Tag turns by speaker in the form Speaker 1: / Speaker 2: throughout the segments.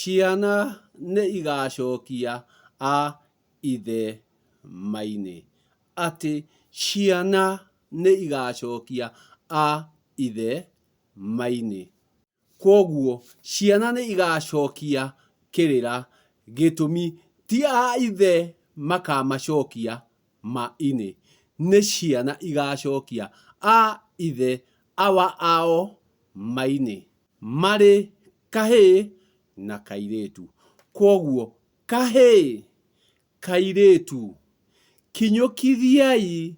Speaker 1: Ciana nĩ igacokia a ithe ma-inĩ. Atĩ ciana nĩ igacokia a ithe ma-inĩ. Kwoguo ciana nĩ igacokia kĩrĩra, gĩtũmi ti a ithe makamacokia ma-inĩ, nĩ ciana igacokia a ithe awa ao ma-inĩ. Marĩ kahĩĩ na kairĩtu. Kwoguo kahĩĩ, kairĩtu, kinyũkithiai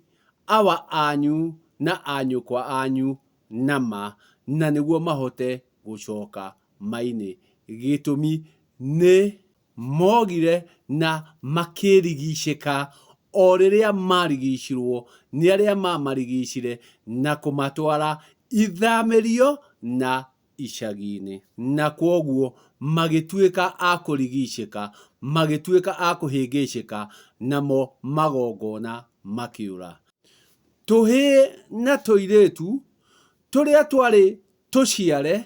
Speaker 1: awa anyu na anyũkwa anyu na ma, na nĩguo mahote gũcoka ma-inĩ. Gĩtũmi nĩ. Mogire na makĩrigicĩka o rĩrĩa maarigicirwo nĩ arĩa maamarigicire na kũmatwara ithamĩrio na icagi-inĩ. Na kwoguo magĩtuĩka a kũrigicĩka, magĩtuĩka a kũhĩngĩcĩka, namo magongona makĩũra. Tũhĩĩ na tũirĩtu tũrĩa twarĩ tũciare,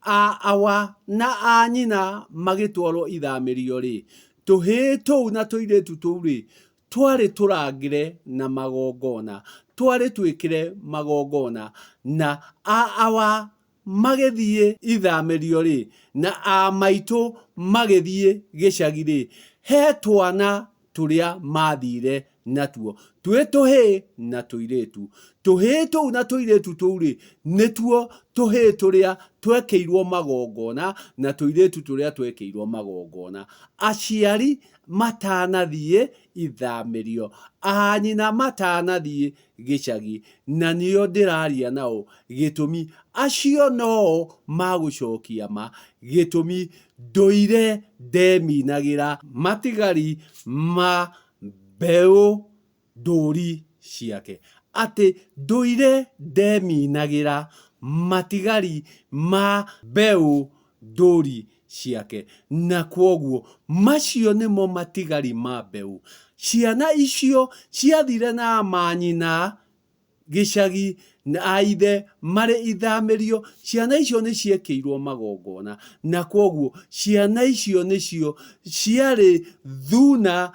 Speaker 1: a awa na a nyina magĩtwarwo ithamĩrio-rĩ, tũhĩĩ tũu na tũirĩtu tũu-rĩ, twarĩ tũrangĩre na magongona, twarĩ twĩkĩre magongona, na a awa magĩthiĩ ithamĩrio-rĩ, na a maitũ magĩthiĩ gĩcagi-rĩ, he twana tũrĩa mathire natuo twĩ tũhĩĩ na tũirĩtu. Tũhĩĩ tũu na tũirĩtu tũu-rĩ, nĩtuo tũhĩĩ tũrĩa twekĩirwo magongona na tũirĩtu tũrĩa twekĩirwo magongona. Aciari matanathiĩ ithamĩrio, anyina matanathiĩ gĩcagi, na nĩo ndĩraria nao, gĩtũmi acio no-o magũcokia ma, gĩtũmi ndũire ndeminagĩra matigari ma mbeũ ndũri ciake, atĩ ndũire ndeminagĩra matigari ma mbeũ ndũri ciake, na kwoguo macio nĩmo matigari ma mbeũ. Ciana icio ciathire na manyina gĩcagi na a ithe marĩ ithamĩrio, ciana icio nĩ ciekĩirwo magongona, na kwoguo ciana icio nĩcio ciarĩ thuna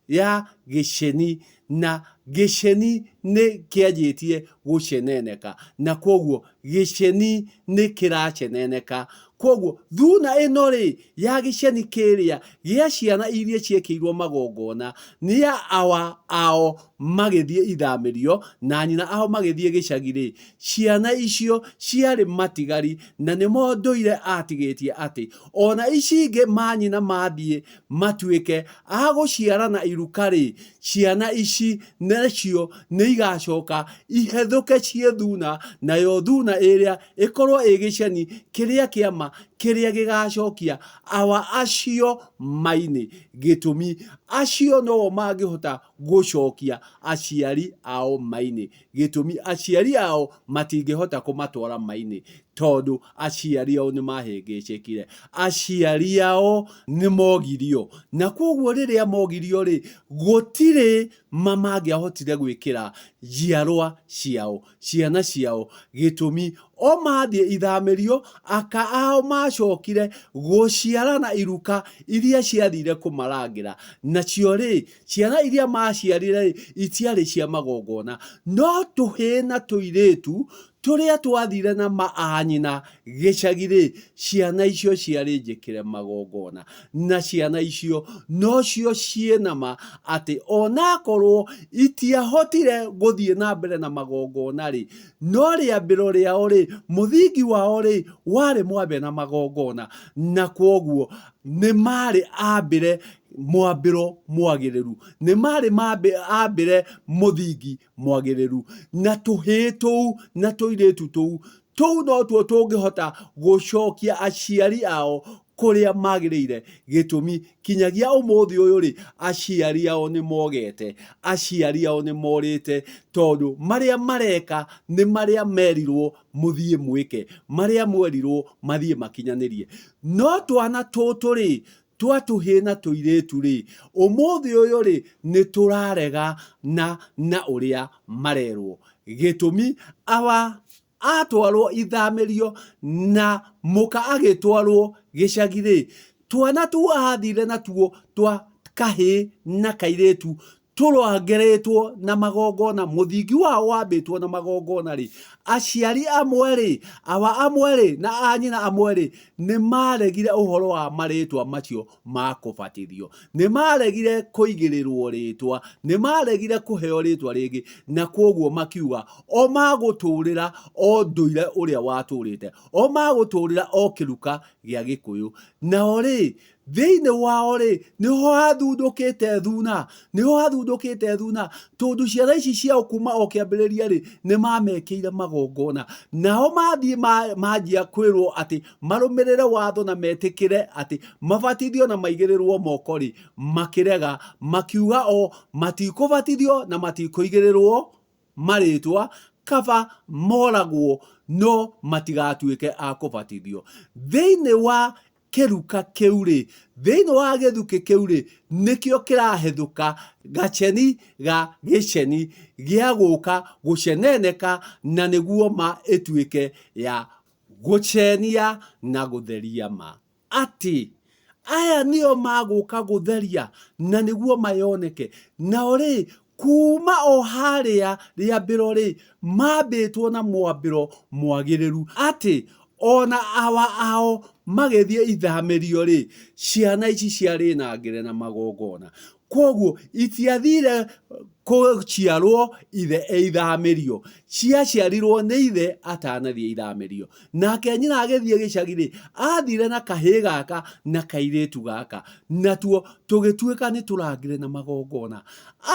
Speaker 1: ya gĩceni, na gĩceni nĩ kĩanjĩtie gũceneneka, na kwoguo gĩceni nĩ kĩraceneneka. Kwoguo thuna ĩno rĩ, ya gĩceni kĩrĩa gĩa ciana iria ciekĩirwo magongona nĩ ya awa ao magĩthiĩ ithamĩrio na nyina ao magĩthiĩ gĩcagi rĩ, ciana icio ciarĩ matigari na nĩmo ndũire atigĩtie atĩ ona ici ingĩ manyina mathiĩ matuĩke a gũciarana iruka-rĩ, ciana ici nacio nĩigacoka ihethũke ciĩ thuna, nayo thuna ĩrĩa ĩkorũo ĩ gĩceni kĩrĩa kĩa ma kĩrĩa gĩgacokia awa acio ma-inĩ. Gĩtũmi, acio no-o mangĩhota gũcokia aciari ao ma-inĩ. Gĩtũmi, aciari ao matingĩhota kũmatwara ma-inĩ tondũ aciari ao nĩ mahĩngĩcĩkire. Aciari ao nĩ mogirio. Na kwoguo rĩrĩa mogirio rĩ, gũtirĩ ma mangĩahotire gwĩkĩra njiarwa ciao, ciana ciao. Gĩtũmi, o mathiĩ ithamĩrio, aka ao macokire gũciarana iruka iria ciathire kũmarangĩra. Nacio rĩ, Ciana iria maaciarire-rĩ, itiarĩ cia magongona, no tũhĩĩ na tũirĩtu tũrĩa twathire na maanyina gĩcagi-rĩ, ciana icio ciarĩ njĩkĩre magongona. Na ciana icio nocio ciĩ na ma atĩ onakorwo itiahotire gũthiĩ na mbere na magongona-rĩ, no rĩambĩro rĩao-rĩ, mũthingi wao-rĩ, warĩ mwambe na magongona, na kwoguo nĩ maarĩ ambĩre mwambĩro mwagĩrĩru, nĩ marĩ ambĩre mũthingi mwagĩrĩru. Na tũhĩĩ tũu na tũirĩtu tũu, tũu notuo tũngĩhota gũcokia aciari ao kũrĩa magĩrĩire. Gĩtũmi, kinyagia ũmũthĩ ũyũ rĩ, aciari ao nĩ mogete, aciari ao nĩ morĩte, tondũ marĩa mareka nĩ marĩa merirwo mũthiĩ mwĩke, marĩa mwerirwo mathiĩ makinyanĩrie. No twana tũtũ rĩ, twa tũhĩĩ na tũirĩtu-rĩ, ũmũthĩ ũyũ-rĩ, nĩ tũrarega na na ũrĩa marerwo. Gĩtũmi, awa atwarwo ithamĩrio na mũka agĩtwarwo gĩcagi-rĩ, Twana tu athire natuo twa kahĩĩ na kairĩtu tũrongeretwo na magongona, mũthingi wao wambĩtwo na magongona rĩ, aciari amwe rĩ, awa amwe rĩ, na anyina amwe rĩ, nĩ maregire ũhoro wa marĩtwa macio ma kũbatithio. Nĩ maregire kũigĩrĩrwo rĩtwa, nĩ maregire kũheo rĩtwa rĩngĩ, na kwoguo makiuga o magũtũrĩra o ndũire ũrĩa watũrĩte, o magũtũrĩra o kĩruka gĩa Gĩkũyũ. Nao rĩ, thĩinĩ wao rĩ, nĩho hathundũkĩte thuna, nĩho hathundũkĩte thuna, tondũ ciana ici ciao kuma o kĩambĩrĩria rĩ, nĩ mamekĩire magongona. Nao mathiĩ manjia kwĩrwo atĩ marũmĩrĩre watho na metĩkĩre atĩ mabatithio na maigĩrĩrwo moko rĩ, makĩrega, makiuga o matikũbatithio na matikũigĩrĩrwo marĩtwa, kaba moragwo no matigatuĩke a kũbatithio. Thĩinĩ wa kĩruka kĩu-rĩ, thĩinĩ wa gĩthukĩ kĩu-rĩ, nĩkĩo kĩrahĩthũka gaceni ga gĩceni gĩa gũka gũceneneka na nĩguo ma ĩtuĩke ya gũcenia na gũtheria ma. Atĩ aya nĩo magũka gũtheria na nĩguo ma yoneke. Nao-rĩ, kuuma o harĩa rĩambĩro-rĩ, mambĩtwo na mwambĩro mwagĩrĩru, atĩ o na awa ao magĩthiĩ ithamĩrio-rĩ, ciana ici ciarĩ na ngĩre na magongona. Kwoguo itiathire kũciarwo ithe e ithamĩrio, ciaciarirwo nĩ ithe atanathiĩ ithamĩrio. Nake nyina agĩthiĩ gĩcagi-rĩ, athire na kahĩĩ gaka na kairĩtu gaka, natuo tũgĩtuĩka nĩ tũrangĩre na magongona.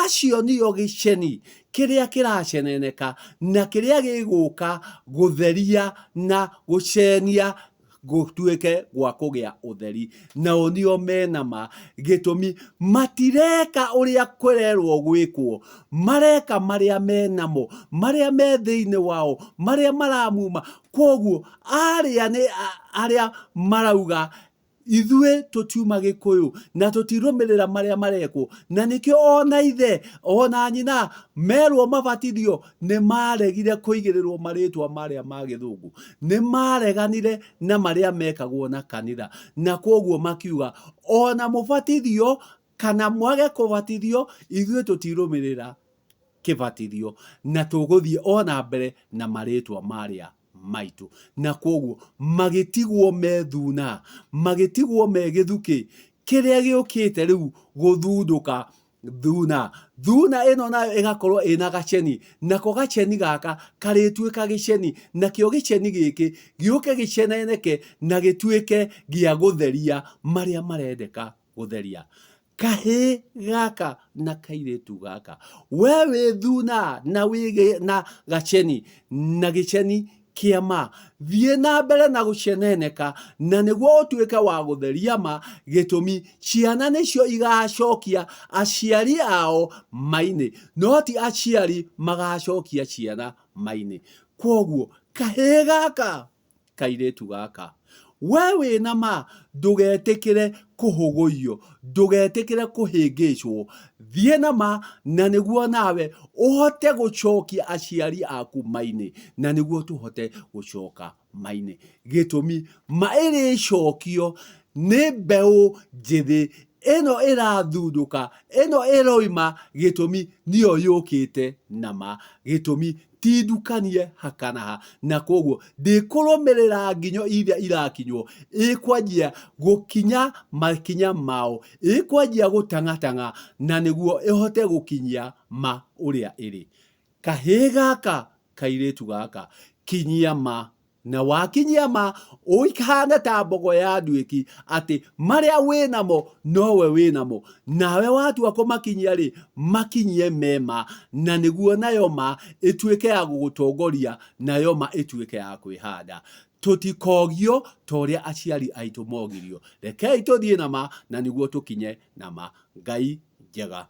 Speaker 1: Acio nĩo gĩceni kĩrĩa kĩraceneneka na kĩrĩa gĩgũka gũtheria na gũcenia gũtuĩke gwa kũgĩa ũtheri. Nao nĩo mena ma. Gĩtũmi, matireka ũrĩa kũrerwo gwĩkwo, mareka marĩa menamo, marĩa me thĩinĩ wao, marĩa maramuma. Kwoguo arĩa nĩ arĩa marauga ithuĩ tũtiuma Gĩkũyũ na tũtirũmĩrĩra marĩa marekwo, na nĩkĩo ona ithe ona nyina merwo mabatithio nĩ maregire kũigĩrĩrwo marĩtwa marĩa ma gĩthũngũ, nĩ mareganire na marĩa mekagwo na kanitha, na kwoguo makiuga ona mũbatithio kana mwage kũbatithio ithuĩ tũtirũmĩrĩra kĩbatithio na tũgũthiĩ o na mbere na marĩtwa marĩa maitũ. Na kwoguo magĩtigwo me thuna, magĩtigwo me gĩthukĩ kĩrĩa gĩũkĩte rĩu gũthundũka thuna. Thuna ĩno nayo ĩgakorwo ĩna gaceni, nako gaceni gaka karĩtuĩka gĩceni, nakĩo gĩceni gĩkĩ gĩũke gĩceneneke na gĩtuĩke gĩa gũtheria marĩa marendeka gũtheria. Kahĩĩ gaka na kairĩtu gaka, we wĩ thuna na wĩ na gaceni, na gĩceni kĩa ma, thiĩ na mbere na gũceneneka, na nĩguo ũtuĩke wa gũtheria ma, gĩtũmi ciana nĩcio igacokia aciari ao ma-inĩ, no ti aciari magacokia ciana ma-inĩ. Kwoguo kahĩĩ gaka kairĩtu gaka, we wĩna ma ndũgetĩkĩre kũhũgũio, ndũgetĩkĩre kũhĩngĩcwo, thiĩ na ma na nĩguo nawe ũhote gũcokia aciari aku ma-inĩ, na nĩguo tũhote gũcoka ma-inĩ. Gĩtũmi ma ĩrĩcokio nĩ mbeũ njĩthĩ ĩno ĩrathundũka, ĩno ĩroima, gĩtũmi nĩyo yũkĩte na ma, gĩtũmi ti ndukanie haka na ha, na kwoguo ndĩkũrũmĩrĩra nginyo iria irakinywo, ĩkwanjia gũkinya makinya mao, ĩkwanjia gũtang'atang'a na nĩguo ĩhote gũkinyia ma ũrĩa ĩrĩ. Kahĩĩ gaka, kairĩtu gaka, kinyia ma Na wakinyia ma, ũhane ta mbogo ya nduĩki, atĩ marĩa wĩ namo nowe wĩ namo. Nawe watua kũmakinyia-rĩ, makinyie me ma, na nĩguo nayo ma ĩtuĩke ya gũgũtongoria, nayo ma ĩtuĩke ya kwĩhanda. Tũtikogio ta ũrĩa aciari aitũ mogirio. Rekei tũthiĩ na ma, na nĩguo tũkinye na ma. Ngai njega.